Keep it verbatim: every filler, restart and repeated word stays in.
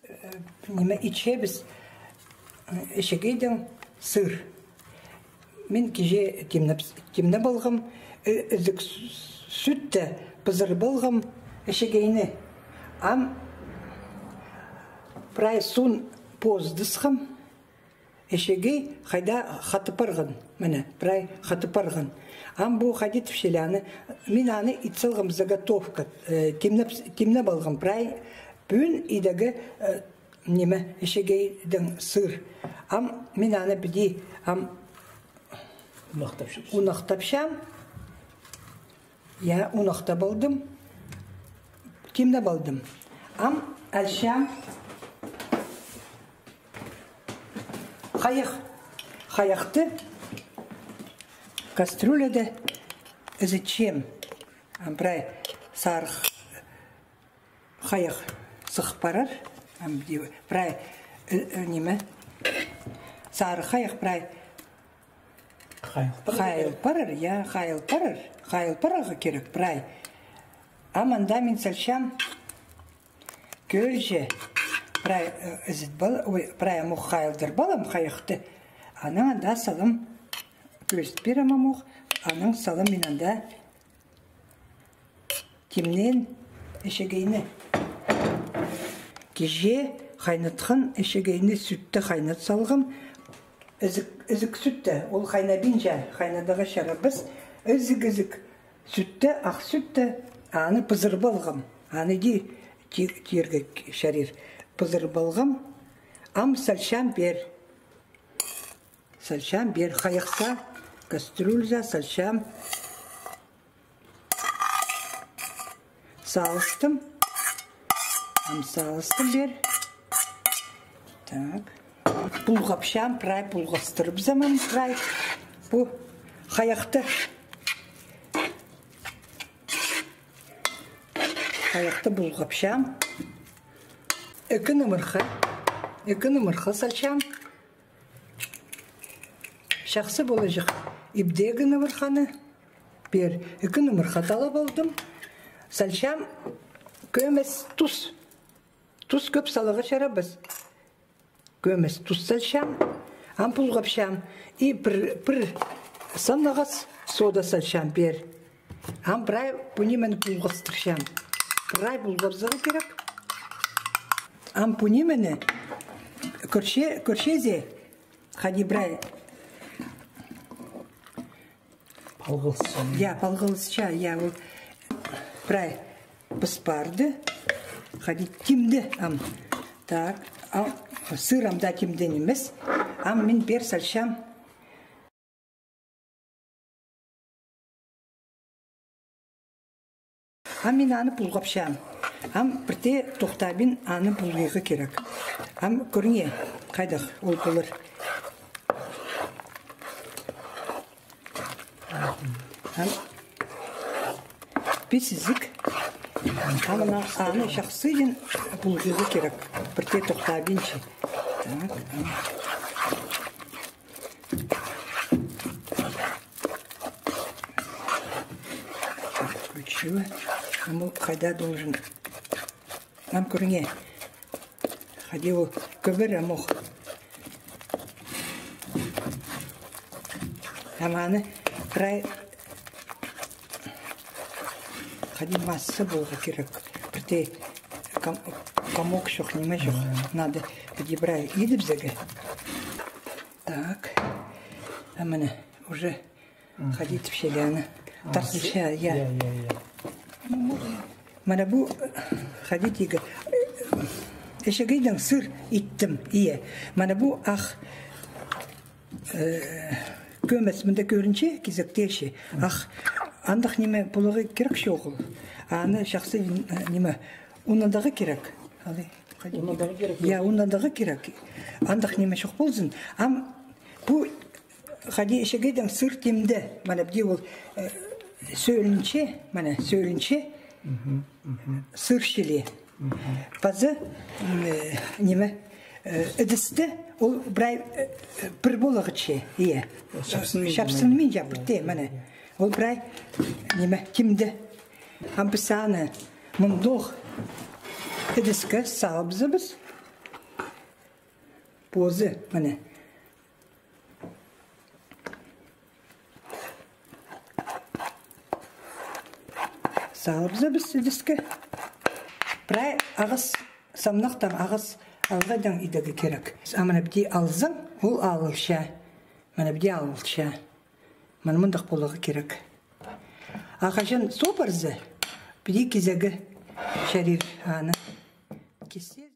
Э, ниме итчебіс, э, ічігейдең сыр. Мин кичее тимнеп, тимнеп алғам, э, ізік с-, сӱтте пызырып алғам ічігейні. Ам прай суун позыдысхам, ічігей хайда хатып парған, міне, прай хатып парған. Ам пу хайди тіпчелер аны, мин аны ит салғам заготовка, э, тимнеп, тимнеп алғам прай пӱӱн идегі, э, ниме, ічігейдең сыр. Ам мин аны піди, ам унахтапчам. Унахтапчам. Я, унахтап алдым. Тимнеп алдым. Ам алчам хайах. Хайахты кастрюляда ізітчем. Ам прай сарығ хайах сых парар. Ам, прай, э, э, ниме? Сарығ хайах прай хайыл парар, я, хайыл парар. Хайыл парарға кирек прай. Ам анда мин салчам кӧлҷе. Прай, э, ізіт пал-, ой, прай амох хайылдырып алам хайахты. Анаң анда салам, кӧзіт пирем амох. Анаң салам мин анда тимнеен ічігейні. Кичее хайнатхан ічігейні сӱтте хайнат салғам. Ізік, ізік сӱтте, ол хайнабинча, хайнадарға чарабас. Ізік, ізік сӱтте, ах сӱтте, аны пызырып алғам. Аны дее ти-, тирге чарир. Пызырып алғам. Ам салчам пеер. Салчам пеер хайахса, кастрюльза салчам. Салыстым. Ам салыстым пеер. Так. Пулғапчам, прай пулғастырыбызам прай. Пу хайахты. Хайахты пулғапчам. Ікі нымырха. Ікі нымырха салчам. Чахсы поларҷых ибдегі нымырханы. Пеер ікі нымырха талап алдым. Салчам кӧмес тус. Тус кӧп саларға чарабас. Кӧмес тус салчам. Ам пулғапчам. И пір, пір саннағас сода салчам пеер. Ам прай пу нимені пулғастырчам. Прай пулғарзарға кирек. Ам пу нимені кӧрче-, кӧрчезер, хайди прай. Палғалысча. Я, палғалысча, я, ол прай пыс парды. Хайди тимді ам. Так, ам сыр ам даа тимді нимес. Ам мин пеер салчам. Ам мин аны пулғапчам. Ам пірдее тохтабин аны пулғирға кирек. Ам кӧріңер, хайдағ ол полар. Ам пис ізік. Ам аны, аны чахсыдын пулғирға кирек. Пірдее тохтабинча. Так, ам. Включила. Ам ол хайда должен. Ам кӧріңер. Хайди ол кӧбір амох. Ам аны прай хайди масса поларға кирек. Пірдее ком-, комок чох, ниме чох. Мгм. Надо хайди прай идібізерге. Так. А мына уже хайди тіпчелер аны. А, тартылча, я. Я, я, я. Мына пу хайди тигі. Ічігейдең сыр иттім, ие. Мына пу ах, э, кӧмес мында кӧрінче, кизектеече. Ах, андағ ниме поларға кирек чоғыл. Аны чахсы, э, ниме, унадарға кирек. Алай, хайди. Унадарға кирек. Я, унадарға кирек. Андағ ниме чох ползын. Ам пу хайди ічігейдең сыр тимді. Мына піди ол, э, сӧлінче, мына сӧлінче. Мгм, мгм. Сыр чіли. Мгм. Пазы, м, э, ниме, э, ідісті ол прай, э, пір полығ че, ие. Чапсынмин. Чапсынмин, я, пірдее, мына. Ол прай, ниме, тимді. Ам піс аны мындох ідіске салыбызабыс. Позы, мына. Салыбыза піс ідіске. Прай ағас, самнахтаң ағас алғадаң идерге кирек. А мына піди алзаң, ол алылча. Мына піди алылча. Мына мындағ поларға кирек. А хаҷан соо парза, піди кизерге чарир аны. Киссе.